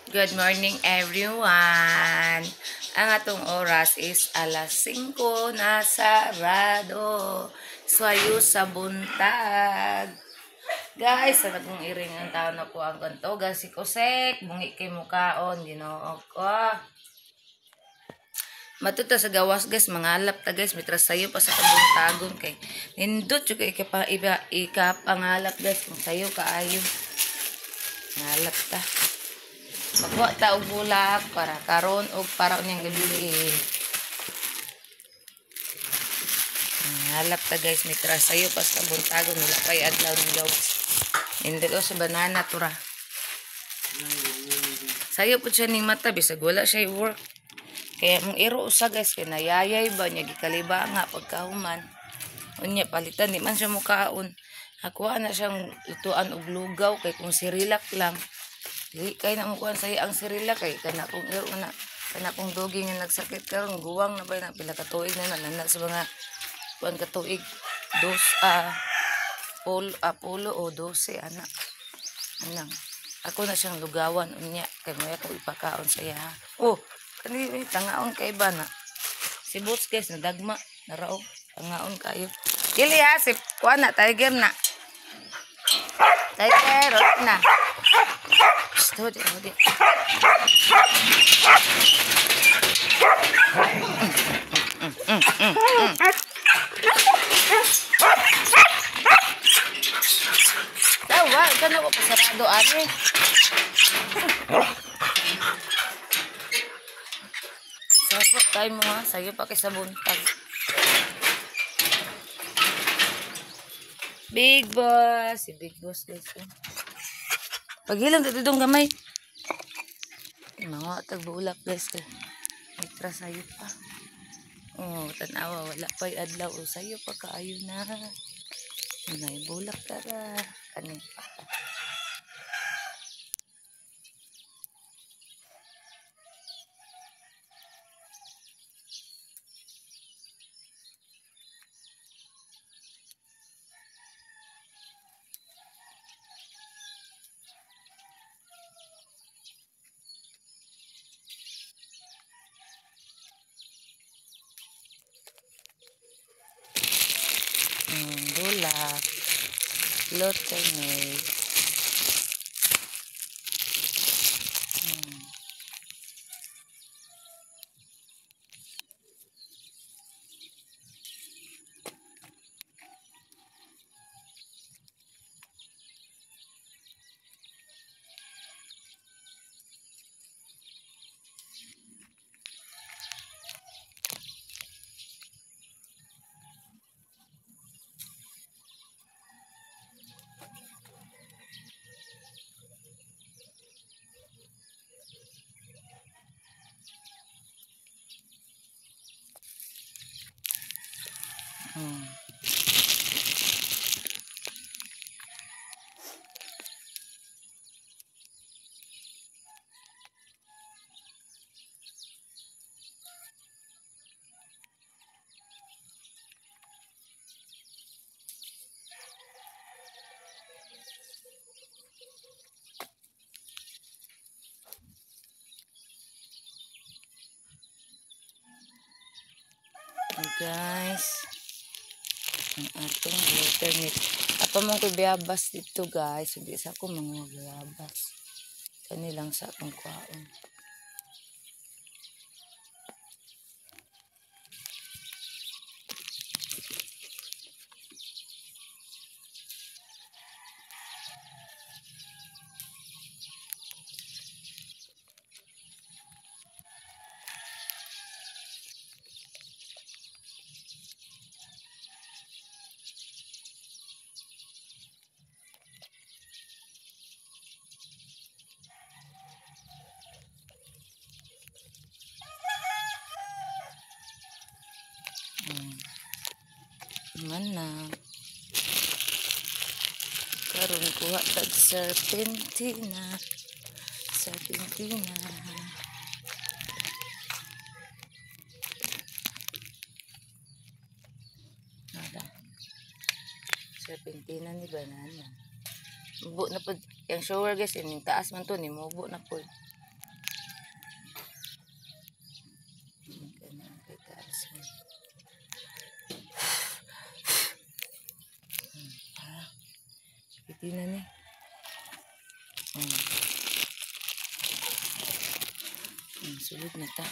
Good morning, everyone. Ang atong oras is alas 5 na sarado. Swayo sa buntag. Guys, sa nagong iring ang tao na ko ang kanto. Si Kusek, bungi kay mukaon, Ginoo ko. Matuta sa gawas, guys, mangalap ta, guys, mitras sayo pa sa kabuntagon kay nindot jud kay pa iba ikapangalap, guys, kung sayo kaayo. Ngalap ta. Magwa ta og bulak para karon og para unyang gabi. Ngalap ta, guys, mitras sayo pa sa kabuntagon, wala pay adlaw ning gawas. Nindot o sa banana tura. Sayo pud siya ning mata bisag wala siya work. Kaya mong iro usa, guys, kay nayayay ba niya gikaliba nga pagkahuman. Unya palitan di man siya mukaon. Akuha na siyang lutuan og lugaw kay kung sirilak lang. Dili kay na mukuan saya ang sirilak kay kana kong iro na kana kong dogi nga nagsakit karon guwang na ba na pila ka tuig na na sa mga kuan ka tuig dos polo polo o 12 ana. Anang ako na siyang lugawan unya kay moya ko ipakaon sa iya. Oh, kani tangaon kay ba na. Si Boots, guys, nadagma narao tangaon kayo. Dili ha si kuan na tiger na. Tiger na. Hodi, hodi. Tawa, kana ko pasarado ani. Sasok tayo mo ha, sayo pa kay sa buntag. Big Boss, si Big Boss, guys. Paghilang dito dong gamay. Mga tagbulak, guys. Mitra sayo pa. Oh, tanawa wala pa adlaw o sayo pa kaayo na. Nay bulak tara. Kani. Bulak, alternate. Guys, ang atong alternate. Apa mong ko biyabas dito, guys. Hindi sa ako mga biyabas. Kani lang sa akong kwaon. Man na. Karon kuha tag serpentina. Serpentina. Nada. Serpentina ni banana. Mubo na pud. Yang shower, guys, ining taas man to ni mubo na pud. Serpentina ni. Sulod na ta.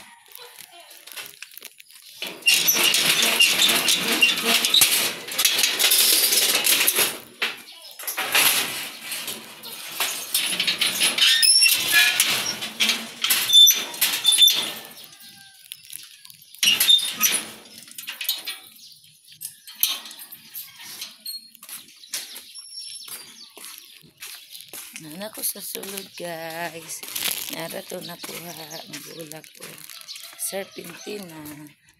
Nana ko sa sulod guys. Nara to nakuha. Nagulak ko. Serpentina.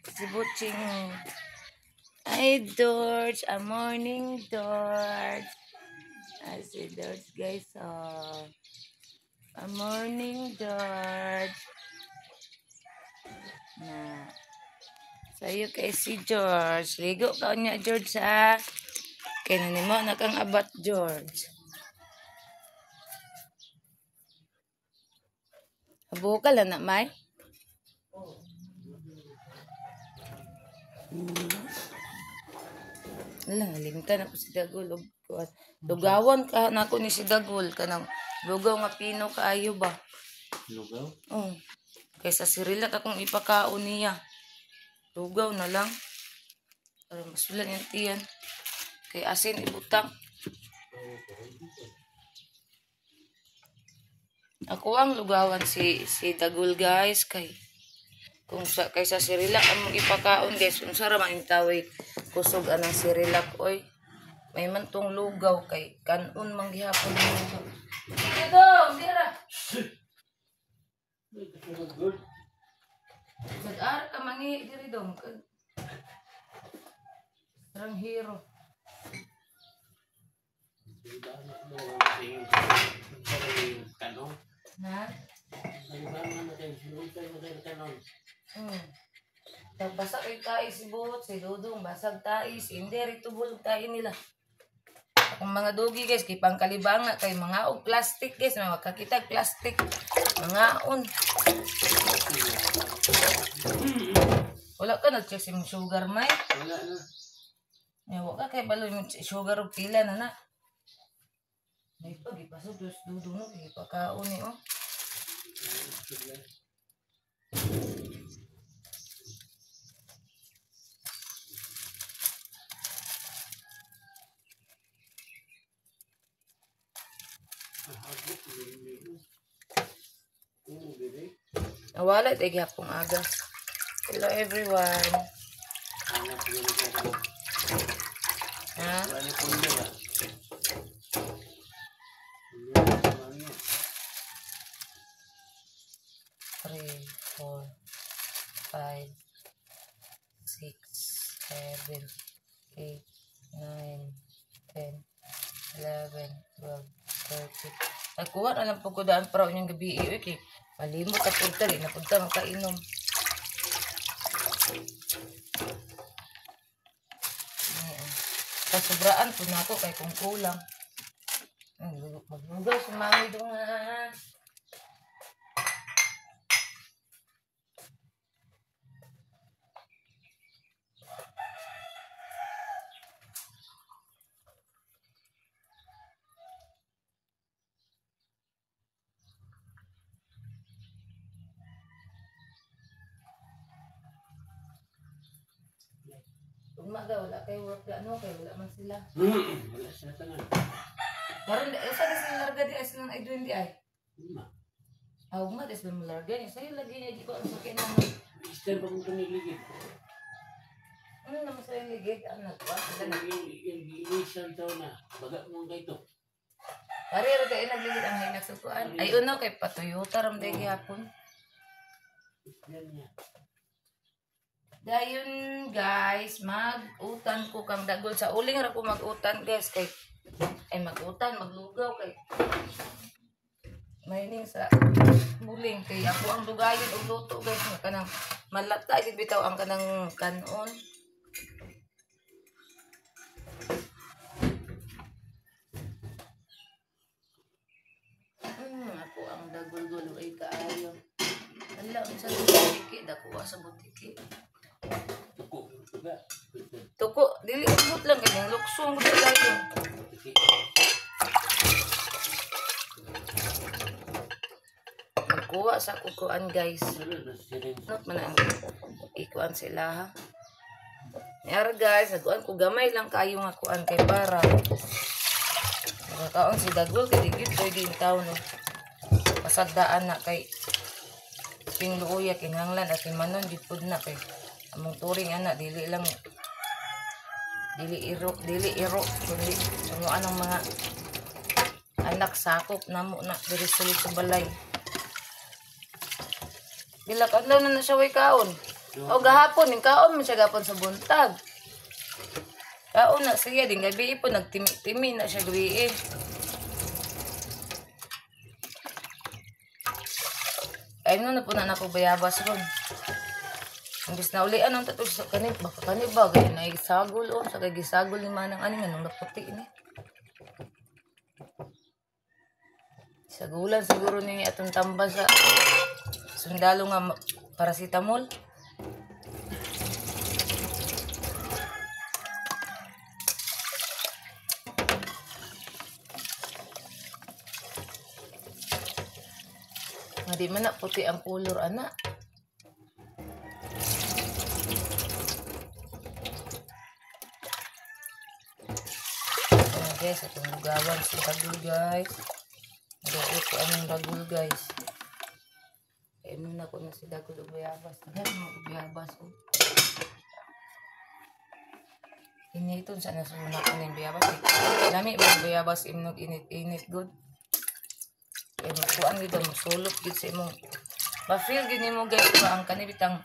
Si Butching. Ay, George. A morning, George. Ay, si George guys. Oh. A morning, George. Na. Sayo kay si George. Ligo ka niya, George, ha. Kaya na nimo na kang abat, George. Bukal na may. Ala, nalimtan ako si Dagol. Lugawan ka na ako ni si Dagol. Kanang lugaw nga pino kaayo ba? Lugaw? Oo. Kaysa si Rilak akong ipakaon niya. Lugaw na lang. Para masulan yung tiyan. Kay asin ibutang. Ako ang lugawan si Dagol guys kay kung sa kaysa si Rilak among ipakaon guys unsa ra man intaway kusog anang si Rilak oy may man tong lugaw kay kanon man gihapon lugaw. Sige dong, dira. Nag-ar ka mangi diri dong. Sarang hero. Ha? Basag kay tae si Bot, si Dudong, basag tae, si Inder, itubol tae nila. Akong mga dugi guys, kay pangkalibanga, kay mga og plastic guys, mga kakita plastic, mga on. Wala ka nag-check si mong sugar, may? Wala na. Wala ka kay balo yung sugar og pila na na. May pag ipasok, dos Dudong no, ipakaon ni oh. Nawala tayo gihapong aga. Hello everyone. Ha? 3, 4, 5, 6, 7, 8, 9, 10, 11, 12, 13. Nagkuha na lang pagkudaan para unyang gabi. Okay. Malimot na punta. Di na punta makainom. Kasubraan po na ako kay kung kulang. Maglugaw si mami doon ha. Umaga, wala kay work na, no? Kay wala man sila. Wala sila tanan. Karon, usa na sila larga di ay silang Edwin di ay? Ugma. Ah, ugma, di sila malarga niya. Sa'yo lagi niya, di ko ang sakit na. Easter pa kong tumiligid. Ano naman sa'yo ligid? Ano nagwa? Yung isang taon na, baga mo ang kaito. Pare, ro kayo nagligid ang hinak sa kuan. Ay, uno, kay patuyota ram day gihapon. Yan niya. Dayon guys, mag-utan ko kang Dagol. Sa uling ra ko mag-utan guys kay ay mag-utan, maglugaw kay mayning sa muling kay ako ang dugayon og luto guys nga kanang malata gid bitaw ang kanang kanon. Ako ang Dagol-gol ay kaayo. Ala unsa butiki dakuha sa butiki. Tuko, dili ubot lang kay ning luksong gud tayo. Mukuha sa kukuan guys. Ano Not man ang ikuan sila ha. Yara guys, nagkuan ko gamay lang kayo nga kuan kay para makakaon si Dagul kay di gyud pwede in town no. Pasagdaan na kay pingluoya kinahanglan at manon gyud pud na kay among turing ana dili lang dili iro kundi amo anong mga anak sakop namo na diri sulod sa balay. Bila kadlaw na na siya way kaon. O gahapon ning kaon man siya gahapon sa buntag. Kaon na siya din gabi po nagtimi-timi na siya gabi eh. Ay no na po na nako bayabas ron. Imbis na ulian ang tatlo sa kani baka kani ba gay na isagol on sa kay gisagol ni manang ani nganong naputi ni. Sagulan siguro ni atong tamba sa sundalo nga paracetamol. Nga di man na puti ang color ana. Ayan, guys, atong lugawan si Dagul guys. Nagawa ko anong Dagul guys. Kaya muna ko na si Dagul og bayabas. Ayan, mga bayabas oh. Initon sa nasuna ko ng bayabas. Eh. Lami ba bayabas imnog init-init good. Kaya makuan gid mo sulop gid sa imong ma-feel gid nimo guys ba ang kanibitang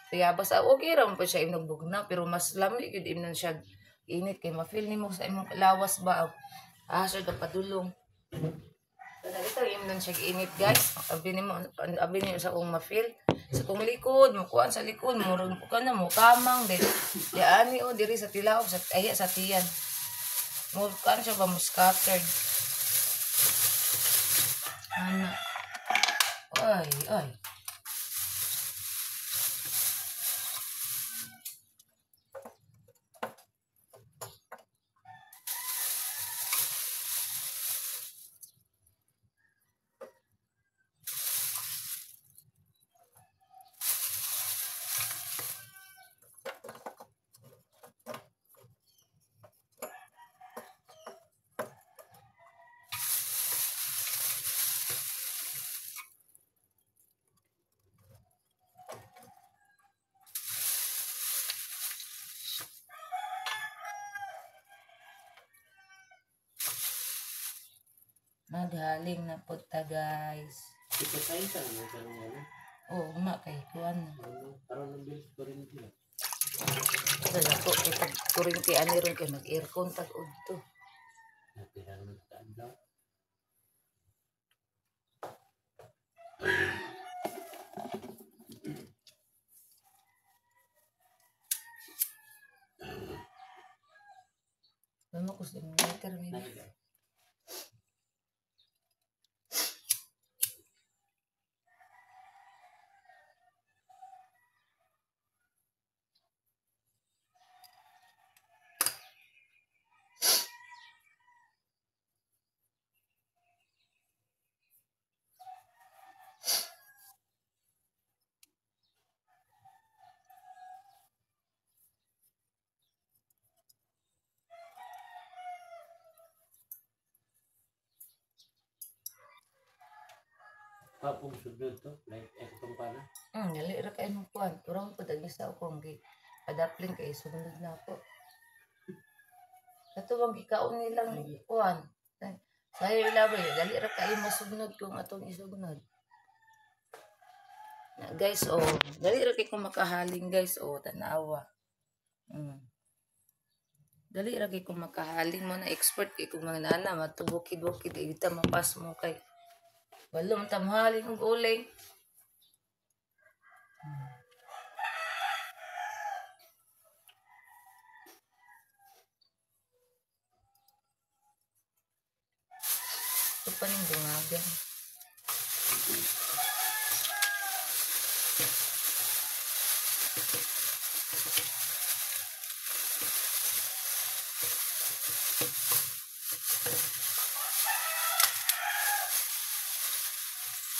bayabas. Ah, okay ra man po siya imnog bugna pero mas lami gid imnon siya init kay ma-feel nimo sa imong lawas ba. Ah, siya gapadulong. Ito imnon siya init guys. Abi nimo sa akong ma-feel sa kong likod, mukuan sa likod, murag ka na mo kamang din. Diani o diri sa tilaok sa ay sa tiyan. Mo kuan siya ba mo scattered. Ana. Ay, ay. Maghaling na po ta guys. Ipatay sa ano karong ano? Oo, ma kay kuan na. Karon ng bills ko rin sila. Dala ko kay tag kuryente ani ron kay mag-aircon tag udto. Napira naman sa adlaw. Mama ko sa meter maybe. Papong sunod to, like etong pa na. Dali ra kay mo kuan. Turang pud ang isa ko ang padapling kay sunod na ako. Kato bang gikaon nilang kuan. Sayo ilabay, dali ra kay masugnod kung atong isugnod. Na guys, oh, dali ra kay ko makahaling guys, oh, tanawa. Dali ra kay ko makahaling mo na expert kay kung mga nana matubukid-bukid ita mapas mo kay balong tamhaling og uling. Ito pa ning dungagan.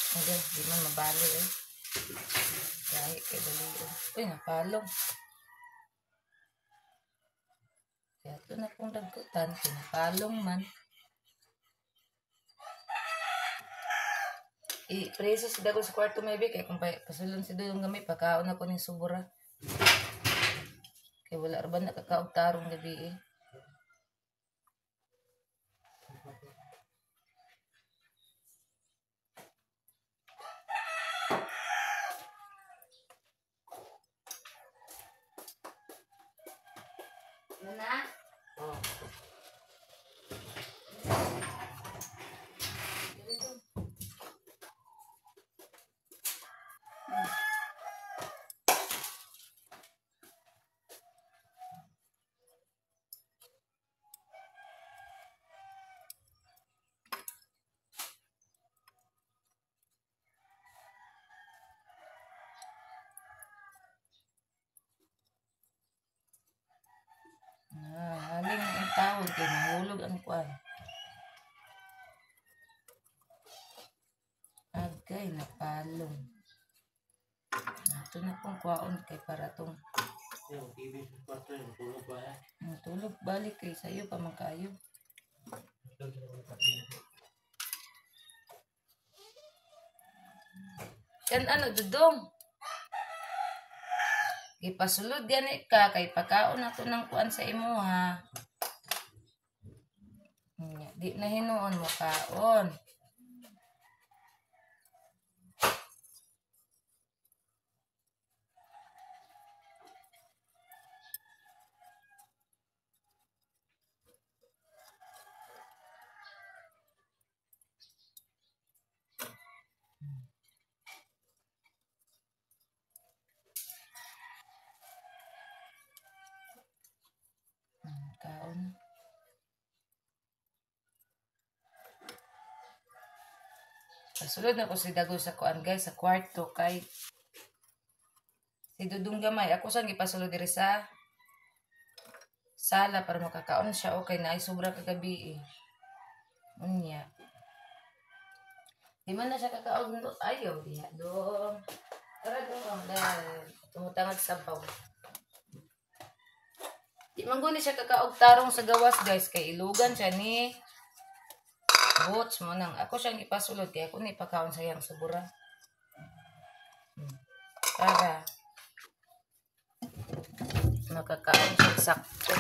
Ayan, di man mabali eh. Gahi kay dali oh. Uy, napalong. Kaya ito na pong dagkutan, pinapalong man. I-preso si Dagol sa kwarto maybe kay kung pasulon si Dudong gamay pagkaon ako ning subura. Kay wala ra ba nakakaog tarong gabi eh. Nana? Oh. Na, haling ang tawag kay nahulog ang kuan. Agay napalong. Ito na pong kuwaon kay para tong Yung TV sa kwarto, yung tulog ba eh? Ang tulog balik kay sayo pa man kayo. Kan ano Dudong? Gipasulod gani ka kay pakaon nato ng kuan sa imuha. Nya, di na hinuon mo kaon. Kaon. Pasulod na ko si Dagol sa kuan guys, sa kwarto kay si Dudong gamay. Ako sang gipasulod diri sa sala para makakaon siya. Okay na ay sobra kagabi eh. Unya. Di man na siya kakaon do. Ayaw diha dong. Tara dong. Dahil tumutangag sabaw. Di man guni siya kakaog tarong sa gawas guys kay ilugan siya ni Boots mo nang ako siyang ipasulod kay ako ni ipakaon sa iyang subura. Para makakaon siya sakto.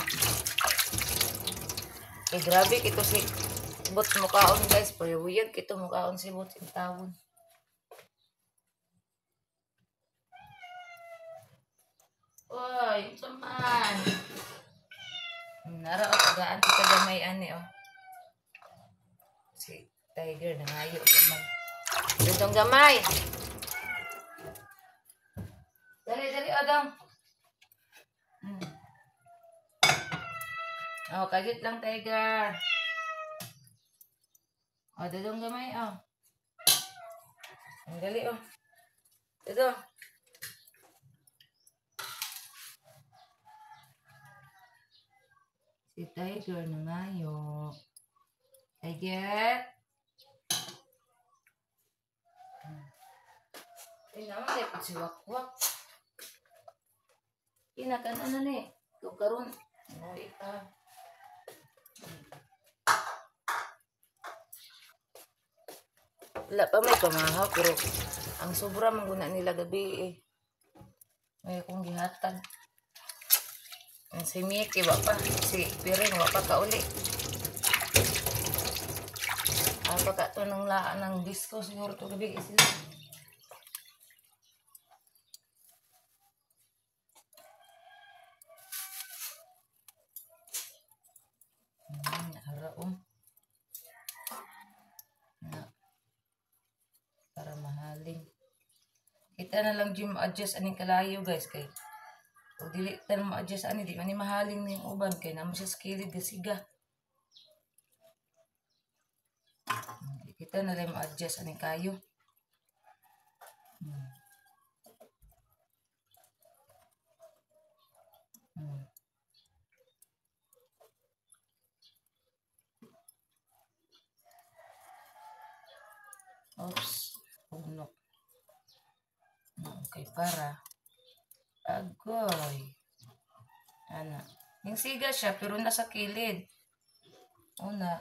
Kay grabe kito si Boots mukaon guys, pero wiyag kito mukaon si Boots in tawon. Oy, unsa man? Nara o tagaan kita gamay ani oh. Si Tiger nangayo gamay. Dudong gamay. Dali dali odong. Oh, kagit lang Tiger. Oh, dudong gamay oh. Ang dali oh. Dudong. Si Tiger nangayo. Tiger. Ay, naman tayo si Wakwak. Kinakan ano ni? Ikaw karon. No, ika. Wala pa may pamahaw pero ang sobra mangguna nila gabi eh. May akong gihatag. Ang si Mickey wa pa, si Piring wa pa kauli. Ah, pagka to nang laan ng disco siguro to gabi eh, sila. Araom. Na. Para mahaling. Kita na lang gym adjust aning kalayo guys kay pag dili ta mo adjust ani di man ni mahaling ning uban kay namo siya sa kilid gasiga. Kita na lang mo adjust aning kayo. Oops. Kay para agoy. Ana. Ning siga siya pero nasa kilid. Una.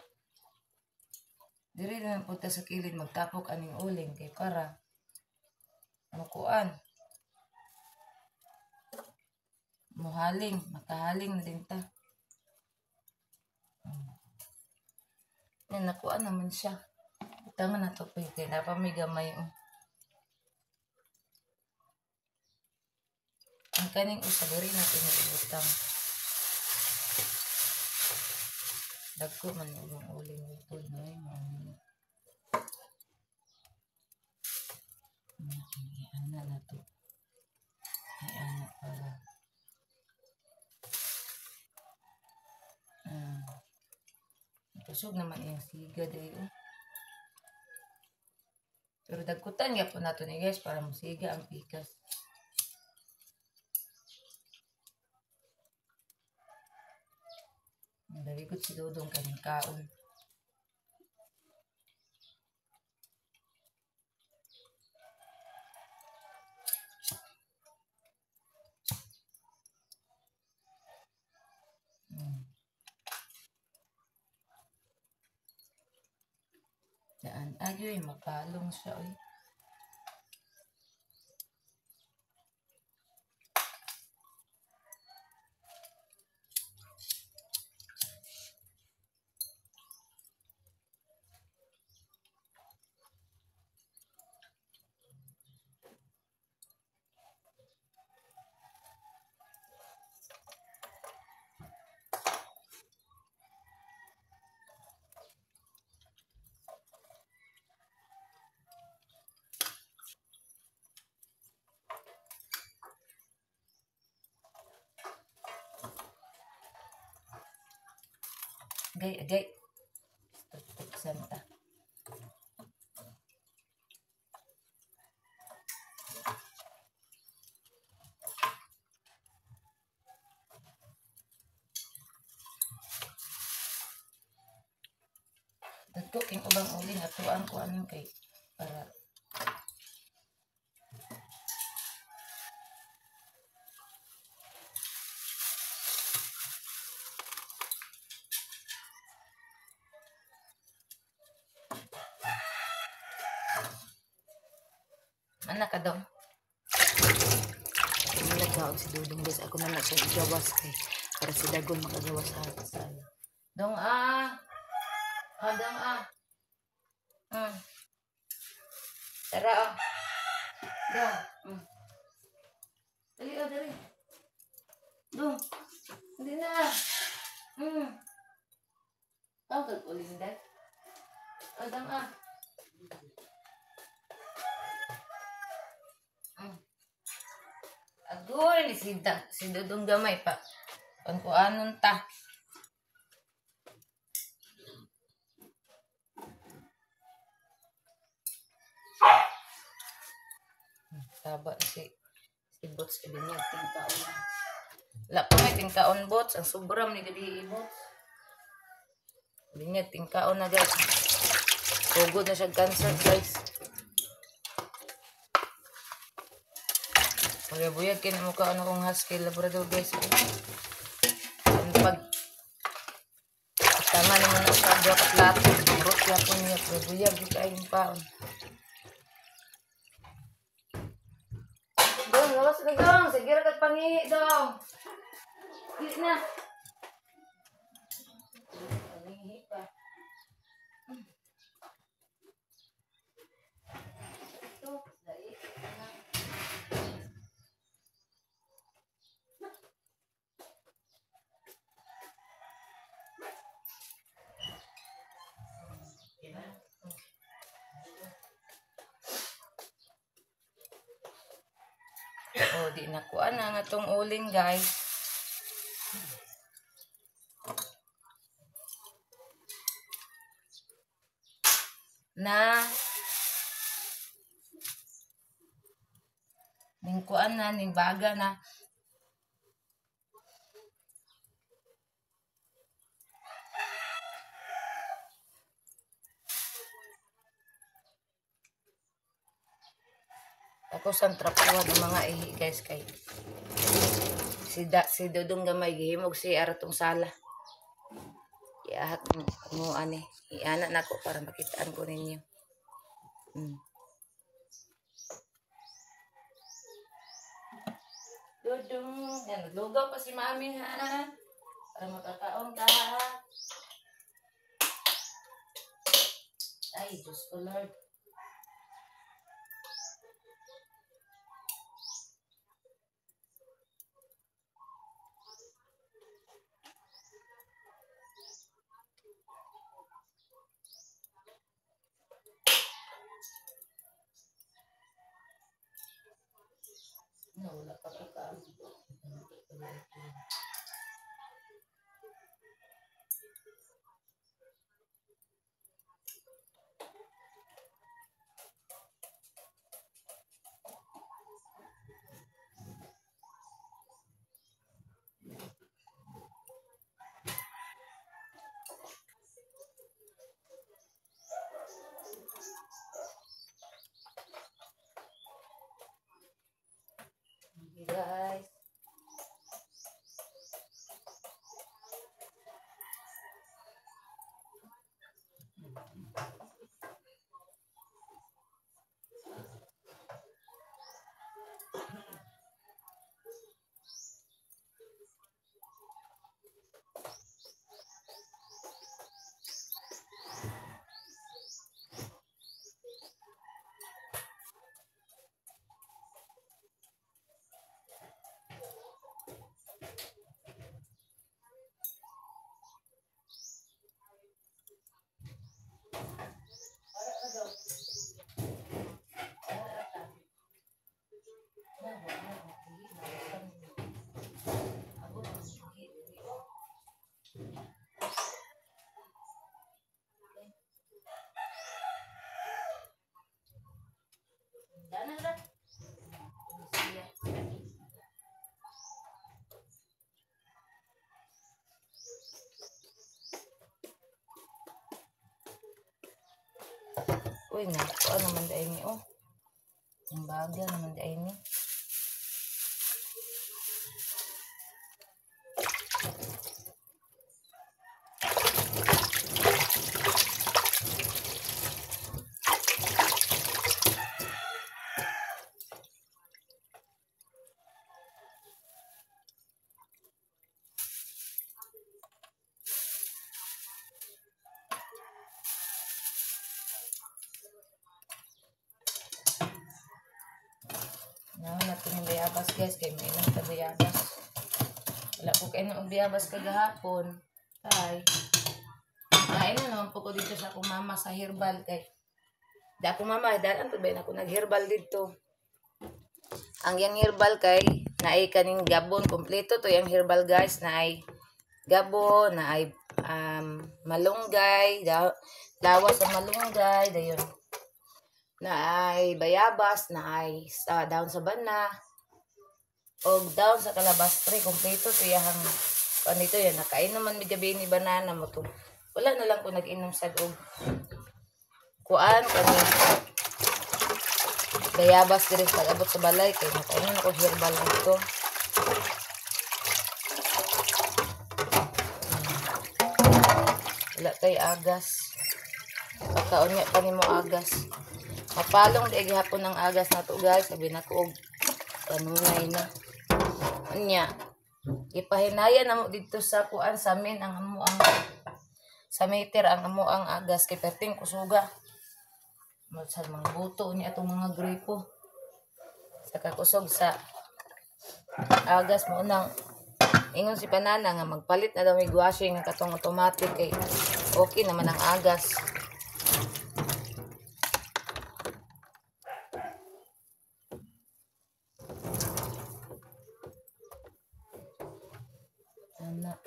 Diri na punta sa kilid magtapok aning uling kay para mukuan. Muhaling, makahaling na din ta. Yan, nakuha naman siya. Tama na to, pwede. Napa may gamay. Oh. Ang kaning usa, diri natin ibutang. Dagko man yung uling ito. No? Ana na to. Ay, ana pala. Kusog naman yung siga dahil. Oh. Pero dagkutan nga po nato ni guys para musiga ang pikas. Daligot si Dodong kaning kaon. Daan. Ayoy, mapalong siya. Oy. Agay, agay. Santa. Dagko king ubang uling atuan ko anong kay para anak ka daw. Nagkaog si Dudong guys. Ako na lang siyang igawas kay para si Dagon makagawas sa sala. Dong ah! Ah, dong ah! Tara ah! Dong! Dali ah, dali! Dong! Dali na! Tawag uling dahil. Ah, dong ah! Agoy ni si Dudong gamay pa. Pangkuanon ta. Taba si Bots ibinyag tingkaon na. Wala pa may tingkaon Bots. Ang sobram ni gabi Bots. Binyag tingkaon na guys. Pugod na siya cancer guys. Buyag kini mukha ano kong husky labrador guys. Ang pag tama naman ang sa duha ka plato, rot yapon niya, buyag di kaayong paon. Dong, lawas na dong, sige ra kag pangihi dong. Dili na. Pangihi pa. Ito, dai na. Oh, di nakuha na nga tong uling guys. Na ning kuan na ning baga na. Ako sang trapuhan ang mga ihi guys kay si Dodong gamay gihimog si aratong sala. Iahak mo ani. Iana nako para makitaan ko ninyo. Dodong, yan, naglugaw pa si mami ha. Para makakaon ka ha. Ay, Diyos ko Lord. No, wala pa ko ka. Guys. Uy, nakuha naman dahil ni, oh. Ang bagya naman dahil ni. Natin yung bayabas guys, kay may ilang ka bayabas. Wala po kayo ng bayabas kagahapon. Ay, kain na naman po ko dito sa akong mama sa herbal kay. Da akong mama, daan po ba ako nag-herbal dito. Ang yang herbal kay naay kaning gabon, kompleto to yung herbal guys, naay gabon, naay malunggay, lawas sa malunggay, dayon. Naay bayabas, naay sa daon sa bana, o daon sa kalabastre, kompleto to yahang kuan dito yan. Nakain naman mi gabi ni banana mo to. Wala na lang ko nag-inom sad og kuan kani bayabas diri pag-abot sa balay kay nakainom ako herbal dito. Wala tay agas. Pagkaon niya pa nimo agas. Mapalong di gihapon ang agas nato guys, sabi na ko og kanunay na. Unya, ipahinaya na mo didto sa kuan sa min ang amo ang sa meter ang amo ang agas kay perting kusuga. Sa mga buto niya atong mga gripo. Sa kakusog sa agas mo nang ingon si Panana nga magpalit na daw may washing nga katong automatic kay okay naman ang agas. Anak.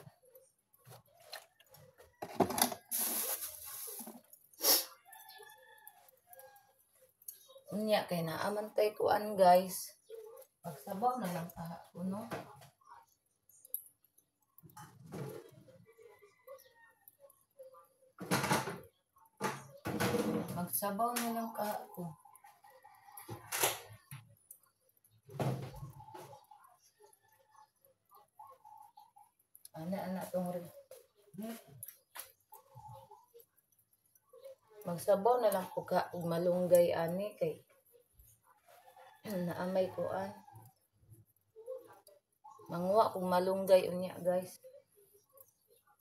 Unya kay naaman tay kuan guys. Pagsabaw na lang ako no. Magsabaw na lang ka ako. Ana ana tong rin. Magsabaw na lang ko ka og malunggay ani kay naamay kuan. Manguha kog malunggay unya guys.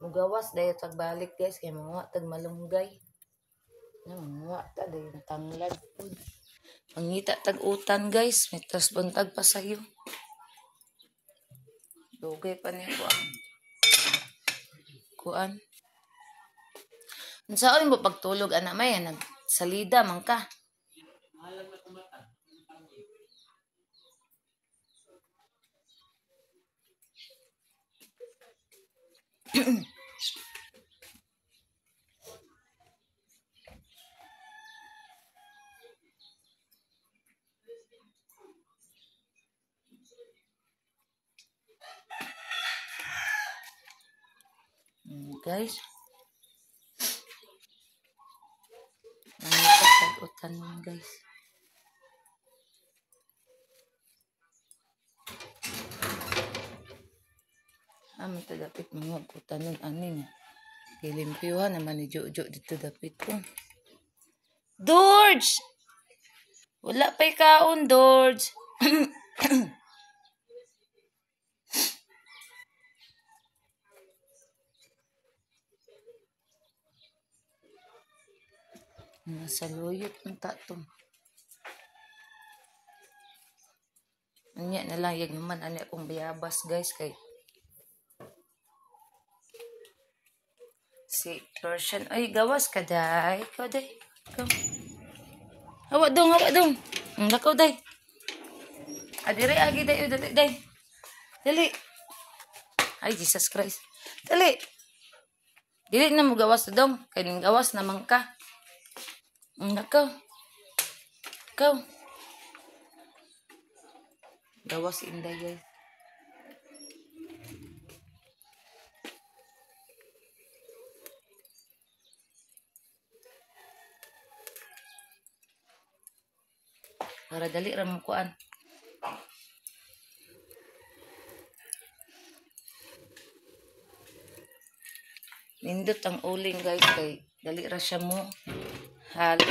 Mugawas dayo tag balik guys kay manguha tag malunggay. Na manguha ta dayon tanglad pud. Mangita tag utan guys, may tas buntag pa sayo. Dugay pa niya kuan. Kuan. Unsaon mo pagtulog ana may nagsalida man ka? Guys. Mangita tag utan guys. Amo ta dapit mga utanon ani nga. Gilimpyuhan naman ni Jojo dito dapit ko. Dorge! Wala pa'y kaon, Dorge. Nasa luyot ang tato. Anya na lang yag naman ani akong bayabas guys kay si Persian. Ay, gawas ka day. Ikaw day. Ikaw. Hawa dong, hawa dong. Lakaw day. Adire agi day, dali day. Dali. Ay, Jesus Christ. Dali. Dili na mo gawas dong. Kay ning gawas naman ka. Lakaw. Ikaw. Gawas inday guys. Para dali ra mo kuan. Nindot ang uling guys kay dali ra siya mo hali.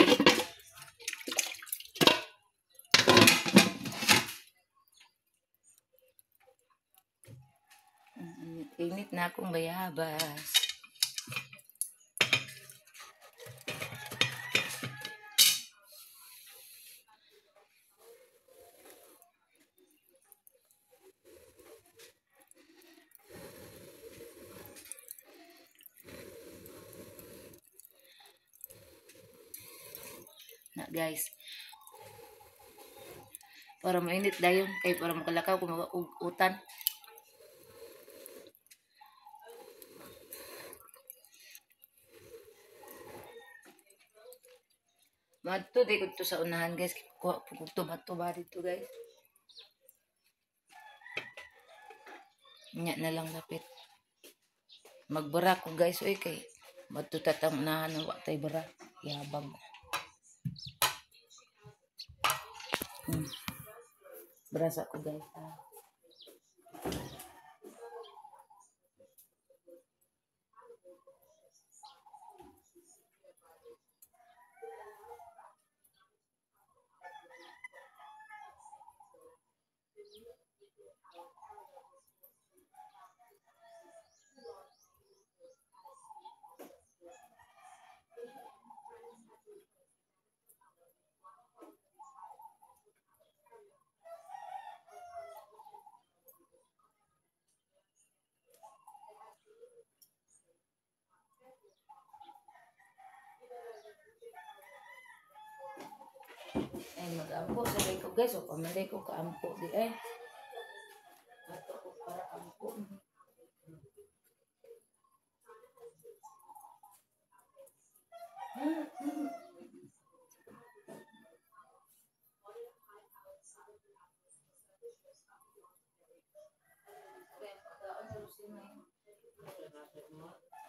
Init na akong bayabas. Na guys, para mainit dayon kay para makalakaw kung utan. Madto di ko sa unahan guys, kuha po kog tomato ba dito guys. Nya na lang lapit. Magbara ko guys oy kay madto tatang unahan wa tay bara. Yabag. Berasa ko guys. Ay, mag-ampo sa ko guys. O, pamanday ko kaampo di ay. Ato ko para ampo.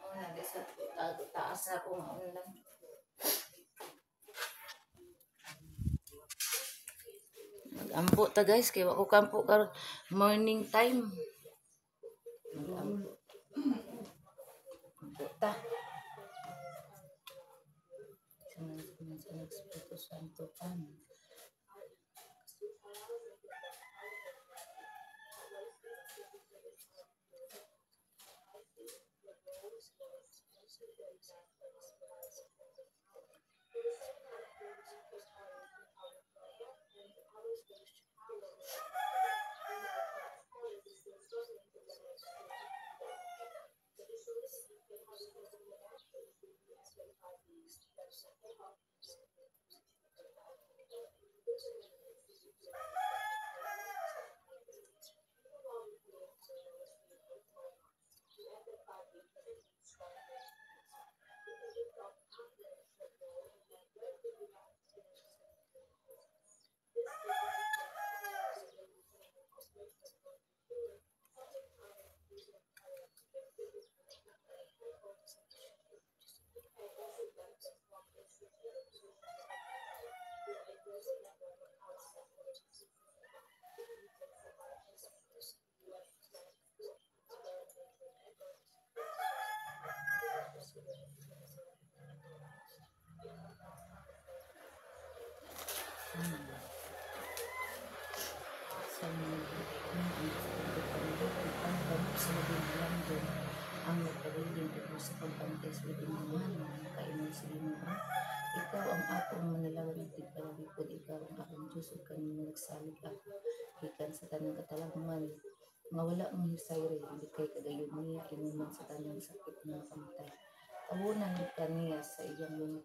Oh, nadi sa taas na akong unlang. Mag-ampo ta guys, kay wa ko kampo karon morning time. Mag-ampo. sa Anak, Espiritu Santo. Amen. Sa sa labing halangdon ang nagpabilin ug sa pagbantay sa labing gamhanan nakaingon sa Ginoo, ikaw ang akong manlalawan ug tigpanalipod, ikaw ang akong Dios ug kanimo nagsalig ako gikan sa tanang katalagman nga wala mohisayri. Likay ka gayud niya inuman sa tanang sakit nga makamatay. Tabunan ka niya sa iyang mga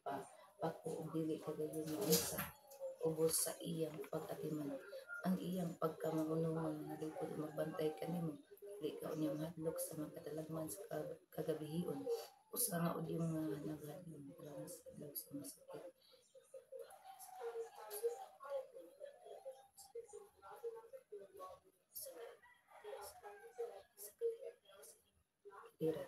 pako ug dili ka gayud maunsa ubos sa iyang pag-atiman. Ang iyang pagkamaunongon manalipod ug magbantay kanimo, dili ka unya mahadlok sa mga katalagman sa kagabihion, o sa mga udyong nga nagahadlong sa adlaw sa masakit. Tira.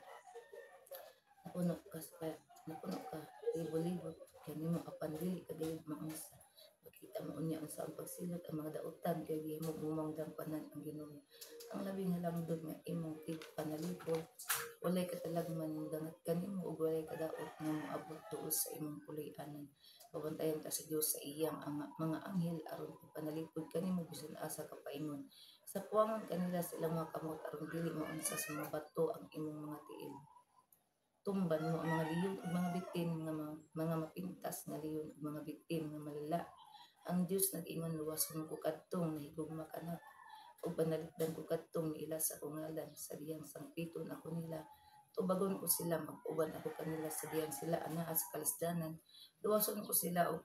Napuno ka libot-libot kanimo apan dili ka gayud maunsa. Makita mo unya unsa ang pagsilot ang mga dautan kay gihimo imong dangpanan ang Ginoo. Ang labing halangdon nga imong tigpanalipod, walay katalagman modangat kanimo ug walay kadaot nga moabot duol sa imong puloy-anan. Pabantayan ka sa Dios sa iyang mga anghel aron pagpanalipod kanimo bisan asa ka paingon. Sa puwangon kanila sa ilang mga kamot aron dili maunsa sa mga bato ang imong mga tiil. Tumban mo ang mga leyon ug mga bitin nga mga mapintas nga leyon ug mga bitin nga malala. Ang Dios nag-ingon, luwason ko kadtong nahigugma kanako ug panalipdan ko kadtong niila sa akong ngalan. Sa diyang sangpiton ako nila, tubagon ko sila, mag-uban ako kanila sa diyang sila anaa sa kalisdanan. Luwason ko sila og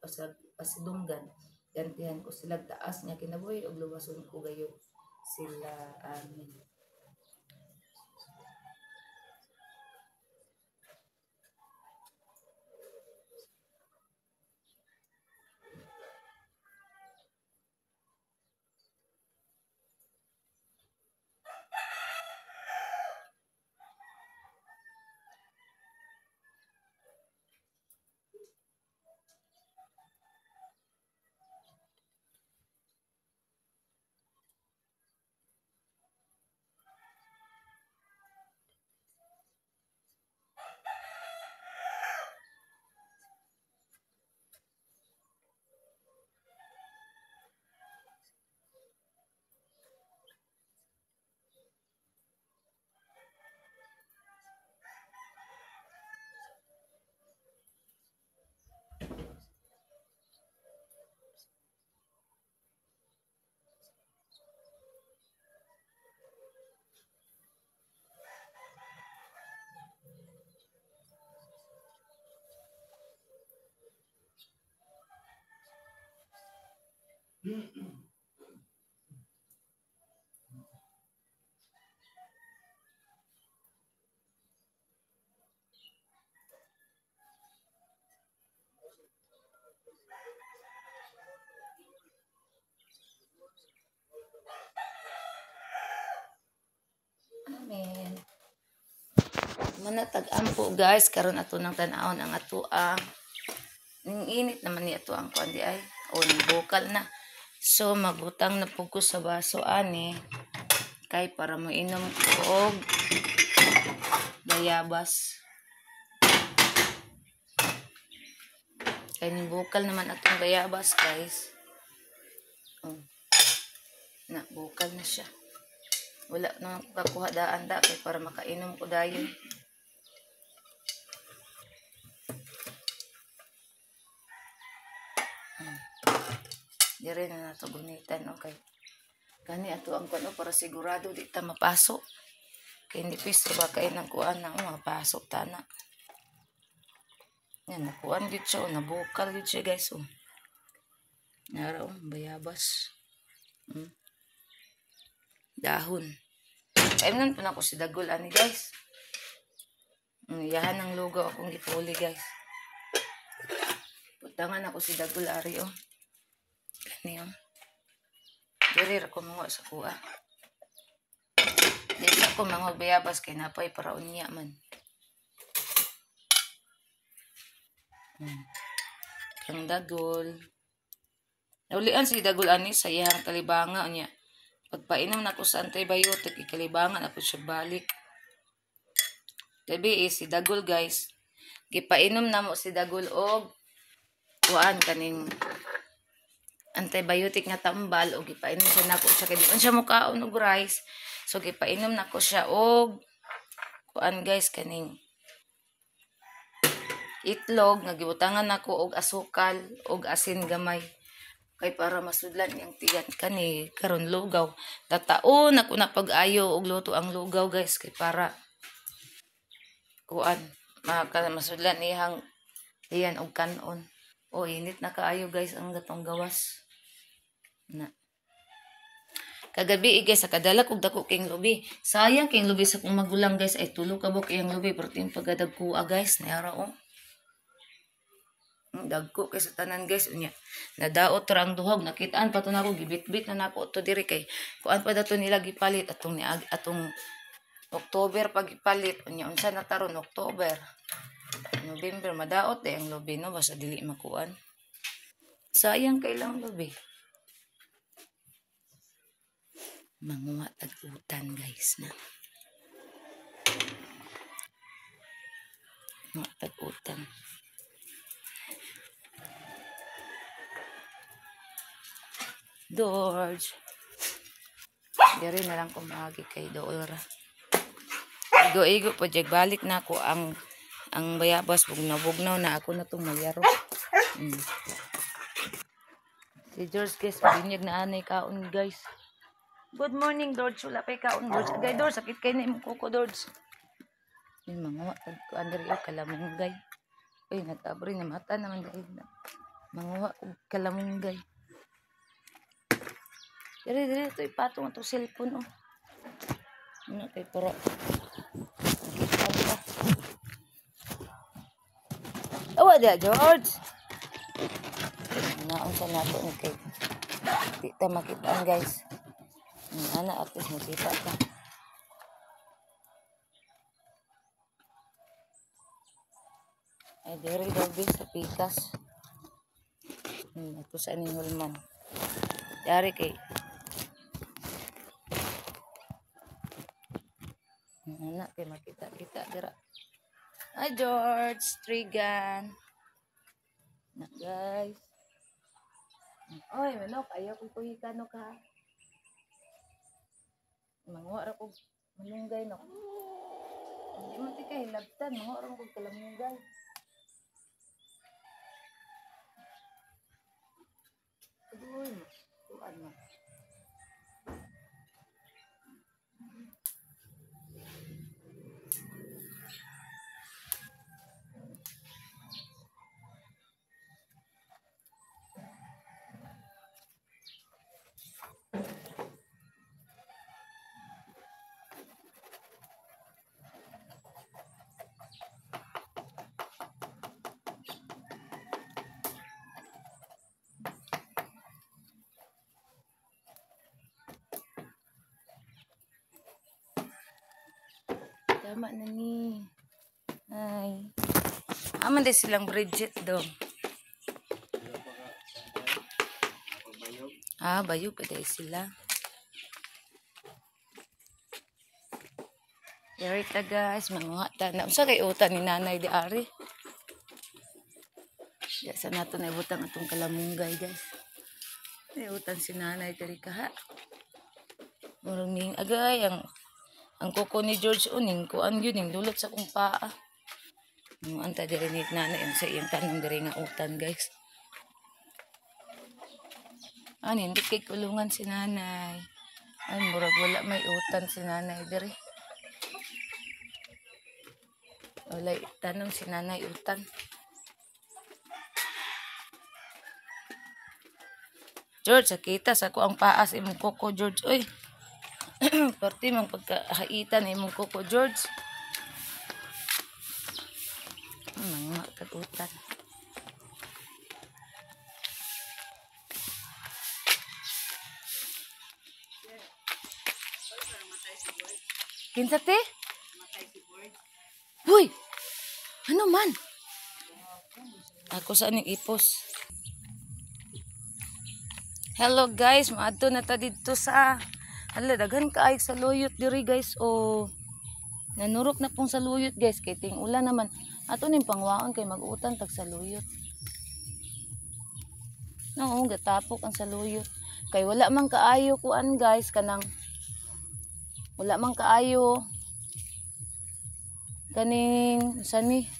pasidunggan, gantihan ko sila taas nga kinabuhi ug luwason ko gayud sila. Amen. Amen. Manatag-ampo guys, karon ato nang tan-awon ang ato ning init naman ni ato ang kuan di ay o ning bukal na. So magbutang na pud ko sa baso ani kay para moinom ko og bayabas. Kay ning bukal naman atong bayabas, guys. Oh. Na bukal na siya. Wala na ako kakuha daan da kay para makainom ko dayon. Dire na nato gunitan, okay. Kani ato ang kuan para sigurado di ta mapaso. Kay nipis ra ba kay nang kuan na mapaso ta na. Yan nakuan gid siya, nabukal gid siya, guys, oh. Nara oh, bayabas. Dahon. Kainan po na ako si Dagol ani, guys. Iyahan ang lugaw akong gipuli, guys. Putangan ako si Dagol ari oh. Kani oh. Diri ra ko manguha sa kuha. Di sa ko manguha bayabas kay napay para unya man. Kang Dagol. Naulian si Dagol ani sa iyang kalibanga unya. Pagpainom na ko sa antibiotic, ikalibangan ako siya balik. Gabi si Dagol, guys. Gipainom na mo si Dagol og kuan kaning antibiotic nga tambal og gipainom siya nako siya kay di man siya mukaon og rice. So gipainom nako siya og kuan, guys, kaning itlog nga gibutangan nako og asukal og asin gamay. Kay para masudlan niyang tiyan kani karon lugaw. Tataon ako na pag-ayo og luto ang lugaw, guys, kay para kuan masudlan niyang tiyan og kanon. O init na kaayo, guys, ang gatong gawas. Na. Kagabi guys, sakadala kog dako king lubi. Sayang king lubi sa kong magulang, guys, ay tulo ka buok iyang lubi pero ting pagadagko, guys, niara oh. Dagko kay sa tanan, guys, unya nadaot ra ang duhog, nakitaan pa to nako, gibitbit na nako to diri kay kuan pa dato nila gipalit atong atong October pag gipalit unya unsa na taron October, November, madaot day ang lubi no basta dili makuan. Sayang kay lang lubi. Manguha tag utan, guys, na. Manguha tag utan. George. Diri na lang kumagi kay Doora. Igo-igo po jag balik na ako ang bayabas bugnaw-bugnaw na ako na tong magyaro. Si George, guys, binyag na anay kaon, guys. Good morning, George. Wala pay kaon, George. Agay, George, sakit kay na imong kuko, George. Yung mga tagkuan diri og kalamunggay. Uy, nag-abri na mata naman dahil na. Manguha og kalamunggay. Diri diri ito ipatong atong cellphone oh. Ano kay para makita ka. Awa dia, George. Naon sa nato ni kay di ta makitaan, guys. Ana at least makita ka. Ay diri daw sa pikas. Ato sa ning hulman. Dari kay anak kay makita-kita dira. Hi George, Trigan. Na guys. Oy, manok, ayaw kong kuhikan no ka. Manguha ra kog malunggay no. Hindi man ti kay hilabtan, manguha ra kog kalamunggay. Uy, tuan mo. Tama na ni. Ay. Aman din silang Bridget do. Ah, bayog pa dahil sila. Yari ta guys, manguha ta. Unsa kay uta ni nanay di ari? Sa nato na ibutang atong kalamunggay, guys. Iutan si nanay diri kaha. Murag ning agay ang kuko ni George uning kuan gyud ning dulot sa kong paa. Ang anta diri ni nanay ang sa iyang tanong diri nga utan, guys. Ani hindi kay kulungan si nanay. Ay murag wala may utan si nanay diri. Wala tanong si nanay utan. George, sakita sa ko ang paa sa imong kuko, George. Oy. Parte mang pagkahaitan imong kuko, George. Mga katutan. Kinsa te? Uy! Ano man? Ako sa ning ipos. Hello guys, maadto na ta didto sa hala daghan kaay sa luyot diri guys o nanurok na pong sa luyot guys kay ting ulan naman. Ato ning pangwaon kay mag-utan tag sa luyot. No, gatapok ang saluyot. Kay wala man kaayo kuan guys kanang wala man kaayo kaning sani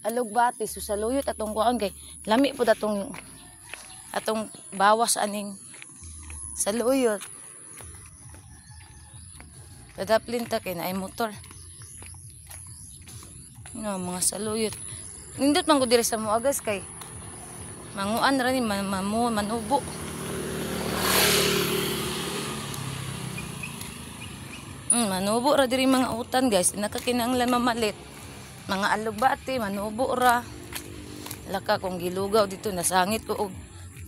alugbati so saluyot atong kuan kay lami pud atong bawas aning saluyot. Kadaplin ta kay naay motor. No, mga saluyot. Nindot man ko diri sa mua guys kay manguan ra ni manubo. Manubo ra diri mga utan guys. Nakakinahanglan mamalit. Mga alugbati manubo ra. Laka kung gilugaw dito nasangit ko og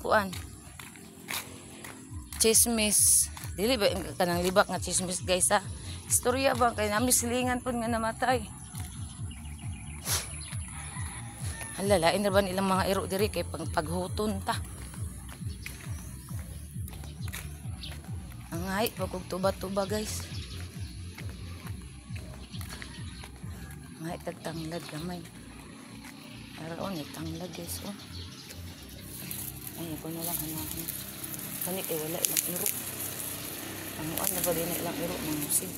kuan. Chismis. Dili ba kanang libak nga chismis guys ha. Istorya ba kay nami silingan pud nga namatay. Hala, lain ra ba nilang mga iro diri kay paghuton ta. Ang hay pag tuba-tuba guys. Ang hay tagtanglad gamay. Para on tanglad guys oh. Ay ako na lang hanahan. Kani kay wala ilang iro. Anuan na ba din ilang iro manusig.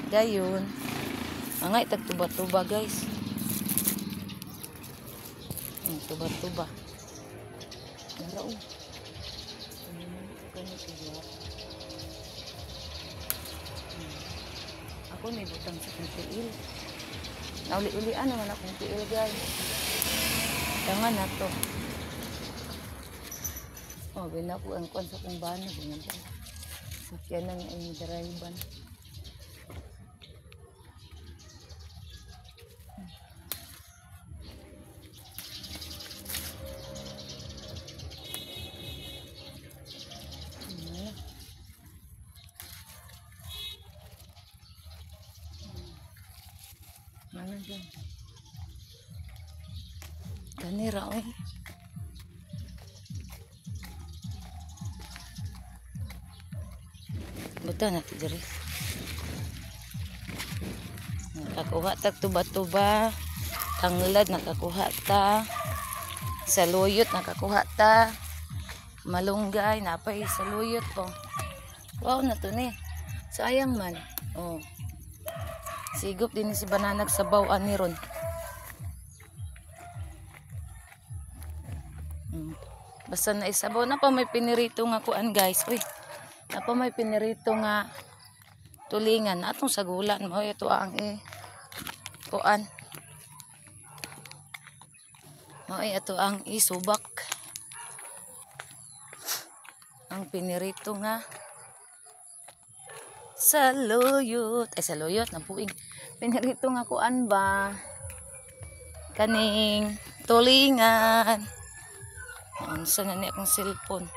Dayon. Mga itagtuba-tuba guys. Ang tuba-tuba. Nara oh. Ako may butang sa kong tiil. Nauli-ulian naman akong tiil guys. Tanga na to. Oh, binakuan ko sa kong bana. Sakyanan nga yung drive-ban. Kanira oy. Buta na diri. Nakakuha ta tuba-tuba, tanglad nakakuha ta, saluyot nakakuha ta, malunggay napay saluyot oh. Wow na to ni. Sayang man. Oh. Sigop din si bananag sabaw ani ron. Basta na isabaw na pa may pinirito nga kuan guys. Uy. Na pa may pinirito nga tulingan atong sagulan mo ito ang kuan. Mao ato ang isubak. Ang pinirito nga saluyot. Ay saluyot na puing. Pinirito nga kuan ba? Kaning tulingan. Unsa na ni akong cellphone.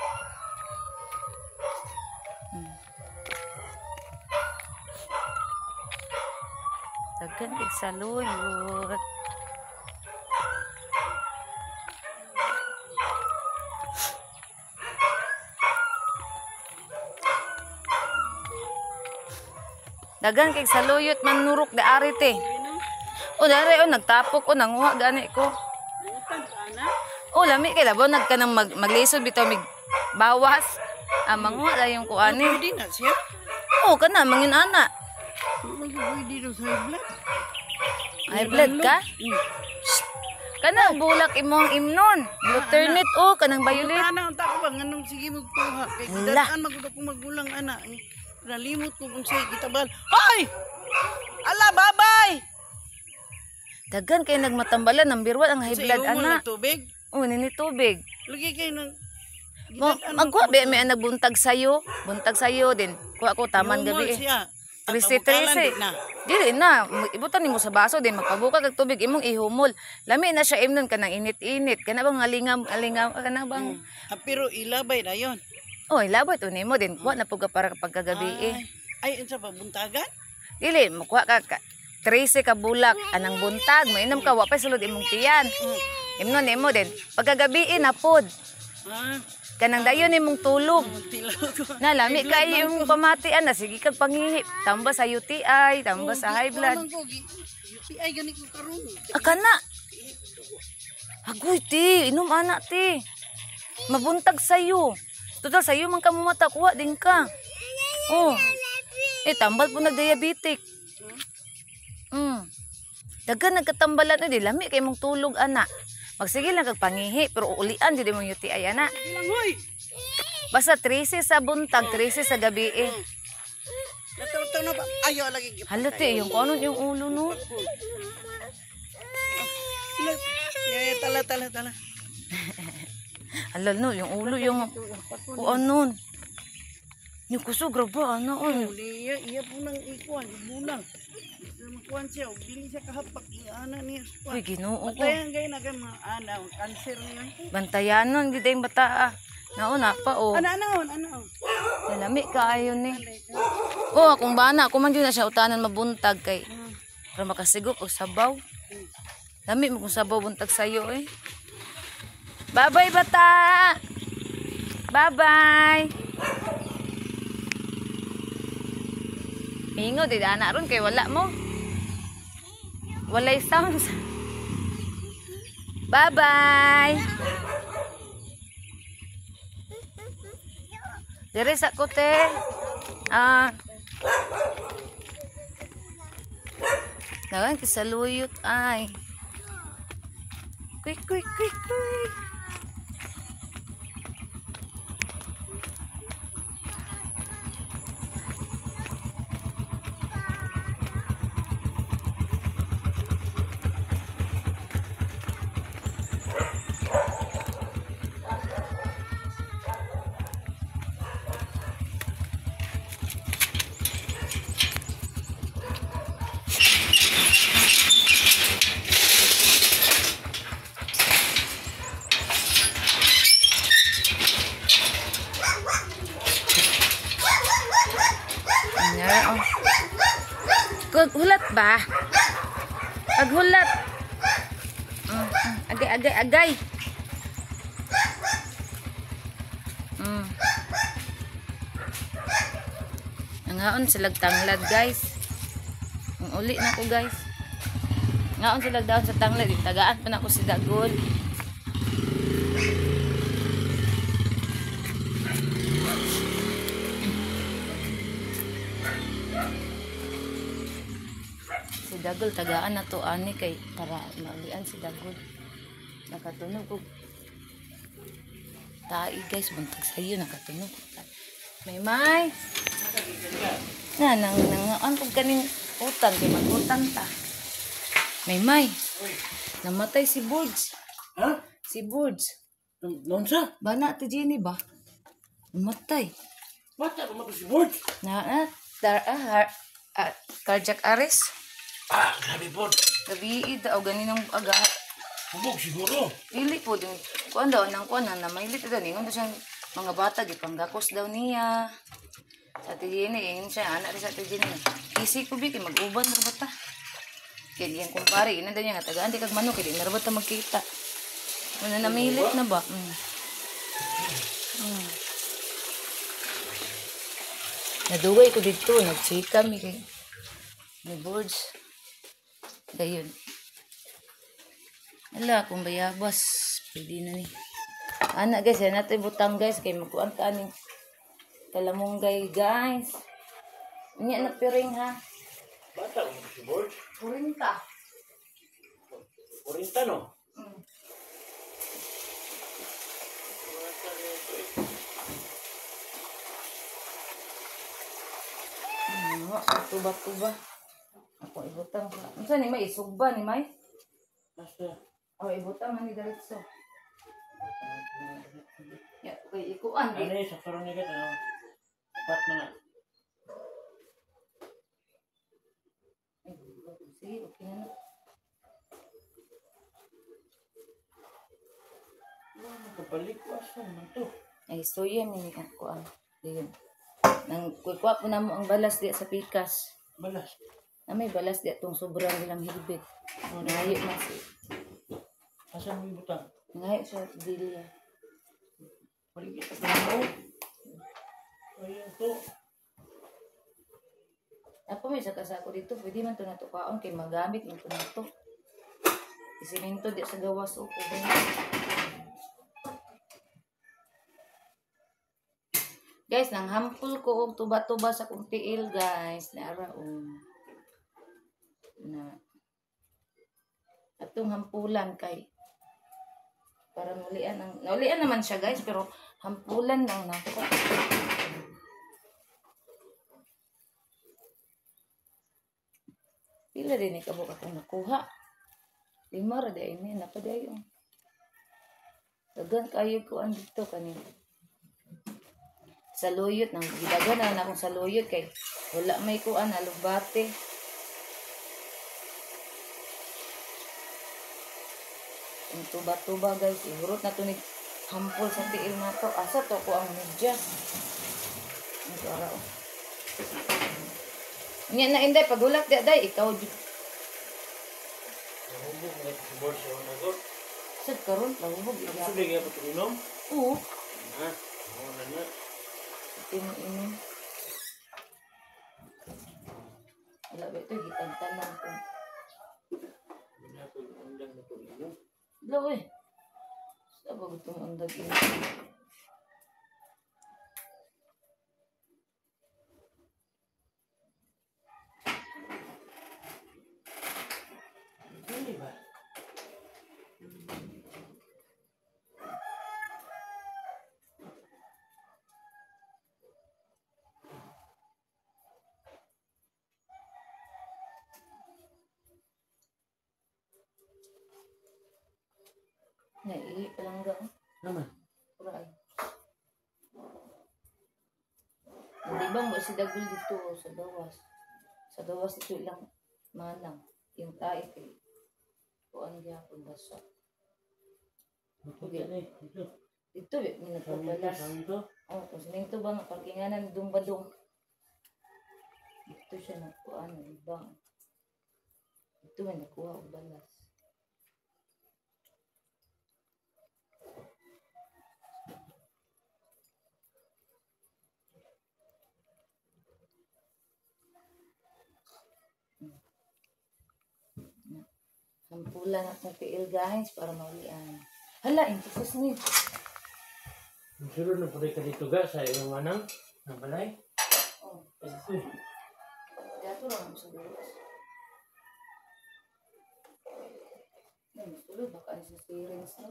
Daghan kay saluyot. Daghan kay saluyot manurok da ari te. O dare o nagtapok o nanguha gani ko. Utang ka ana. O lami kay labaw nagka nang maglisod bitaw mig bawas. Ah, manguha la yung kuani. Pwede na siya. O kana mangin ana. Pwede daw sa high blood. High blood ka? Kanang bulak imong imnon. Alternate o kanang violet. Ana unta ko ba nganong sige magkuha kay Hala. gidaan magud akong magulang ana. Nalimot ko kung say gitabal. Hoy! Ala babay. Dagan kay nagmatambalan number 1 ang high Sa blood imo ana. na tubig. O nini tubig. Lagi kay nang Mo magkuha ba may nagbuntag sayo? Buntag sayo din. Kuha ko taman gabi eh. Siya. Trese, Pagbukalan, trese. di na. Dili na, ibutan nimo sa baso din magpabuka kag tubig imong ihumol. Lami na siya imnon kanang init-init. Kana bang alingam alingam kana bang Ah, pero ilabay na yon. Oy, labot to nimo din. Kuha na pud ka para pagkagabi eh. Ay, unsa pa buntagan? Dili mokuha ka 13 ka bulak anang buntag, mainom ka wa pa sulod imong tiyan. Imnon nimo din. Pagkagabi na pod. Ah, Kanang dayon nimong tulog. tilaw ko. Na lami kay imong pamatian na sige kag pangihi. Tamba sa UTI, tamba sa high blood. Kuan man ko, UTI gani ko karon. Akana. Agoy, ti. Inom ana, ti. Mabuntag sayo. Total, sayo man ka mumata. Kuha din ka. Oh. Eh, tambal po nagdiabetic. Dagan nagkatambalan. Eh, di lami kay mong tulog, ana. Magsige lang kag pangihi, pero uulian di mong UTI, ana. Sige lang hoy. Basta 13 sa buntag, 13 sa gabi eh. Nataw na ba? Ayo lagi gyud. Hala, ti, yung kanon yung ulo, no? Ya, tala tala tala. Hala, no, yung ulo, yung kuan nun. Yung kusog, graba, ano, on. Iya, iya po nang ikuan, bunang. Makuan siya, og dili siya kahapak, ana niya. Uy, Ginoo ko. Bantayan gay na kay mga ana, ang cancer niya. Bantayanon, gid yung bata ah. Nauna pa, oh. Ana ana on, ana on. Nalami kaayo ni. Oh, akong bana, ako man yun na siya utanan mabuntag kay para makasigop og sabaw. Lami mo kung sabaw buntag sayo eh. Bye-bye bata. Bye-bye. Mingo di ana ron kay wala mo. Walay sounds. Bye-bye. Dire sa kote. Ah. Dagan kisaluyot ay. Quick, quick, quick, quick. Nga, oh. Hulat ba? Paghulat. Agay, agay, agay. Nangaon sila tanglad, guys. Ang uli na ko, guys. Ngaon sila daon sa tanglad. Tagaan pa na ko si Dagol. Si Dagol tagaan na to ani kay para maulian si Dagol. Nakatunog og tai guys, buntag sayo nakatunog. May may. Na nang nangaan kog kaning utang kay mag-utang ta. May may. Namatay si Burge. Ha? Si Burge. Nonsa? Bana ti Jenny ba? Namatay. Bata pa si Borge. Na, na dar, ah, ah, cardiac arrest. Ah, grabe Borge. Gabi daw ganinong aga. Hubog siguro. Dili po din. Kuan daw nang kuan na mailit daw ningon daw siyang mga bata gipanggakos daw niya. Sa Ate Jenny, ingon siya, anak rin sa Ate Jenny. Easy ko bi kay mag-uban ra bata. Kay iyang kumpare, ina daw niya nga tagaan di kag manok kay di na ra bata magkita. Wala namilit na ba? Nadugay ko dito, nagchika mi kay ni boards. Dayon. Ala, kung bayabas, pwede na ni. Ana guys, yan natin butang guys kay magkuan ta aning kalamunggay guys. Unya na piring ha. Bata ko si Borge. 40. 40 no? Ano, tuba-tuba. Ako ibutang sa. Unsa ni may isugba ni may? Basta. Oh, ibutang man ni diretso. Ya, kay ikuan Ano di. eh, sa karon ni ano? Pat na nga. Ay, sige, okay na na. Kabalik ko asa man to. Ay, soya ni ang kuan. Diyon. Nang kukuha po na mo ang balas diya sa pikas. Balas. Na may balas diya tong sobrang ilang hilbit. Ngayo man si. Asa mo ibutang? Ngayo siya dilya. Paligid pa mo. Ayan to. Ako may sakasako dito, pwede man to natukaon kay magamit man to nato. Isimento di sa gawas o kubay. Guys, nang hampul ko og tuba-tuba sa kong tiil, guys. Naara o. Na. Atong hampulan kay para nulian ang nulian naman siya guys, pero hampulan lang nako. Pila din ni kabuk akong nakuha. 5 ra di ay ni napadayon. Dagan kayo ko ang dito kanin. Saluyot nang gidagan na akong saluyot kay wala may kuan alugbate. Ang tuba-tuba guys, ihurot na to ni hampol sa tiil na to. Asa to ko ang medyas. Ang ara oh. Nya na inday pagulat di day ikaw jud. Nahubog na si Borge sa una ko. Sad karon lahubog Ang iya. sulit nga pa inom. Oo. Ha? Oo na na. Inom inom. Wala ba ito gitantanan ko. Wala ko yung undang na to inom. Wala eh. Sa ba gutong undag inom? Hindi ba? Naiihi palangga. Naman. Pura ay. Hindi ba mo si Dagul dito oh, sa gawas? Sa gawas ito ilang manang. Yung tae kay kuan gyapon basa. Dito eh. Dito. Dito eh, may nagpapalas. Sa ito. Oh, kung siminto ba nga parkinganan dung badong. Dito siya nakuha ng ibang. Dito may nakuha og balas. Hampulan akong tiil guys para maulian. Hala, intusos ni. Sulod na po ka dito ga sa iyong manang ng balay. Oh, Ito. dato lang sa gawas. Ay, sulod baka sa sirens no.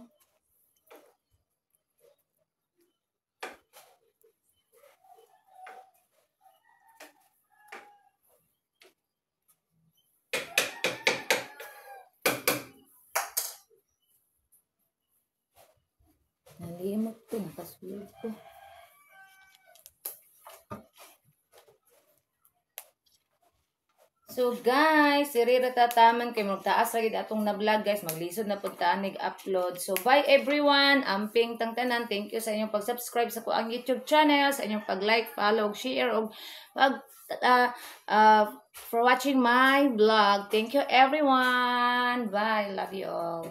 Nalimot ko, nakasulod ko. So guys, sirira tataman kay magtaas ra gid atong na vlog guys, maglisod na pud ta anig upload. So bye everyone, amping tang tanan. Thank you sa inyong pag-subscribe sa kuang YouTube channel, sa inyong pag-like, follow, share ug pag for watching my vlog. Thank you everyone. Bye. Love you all.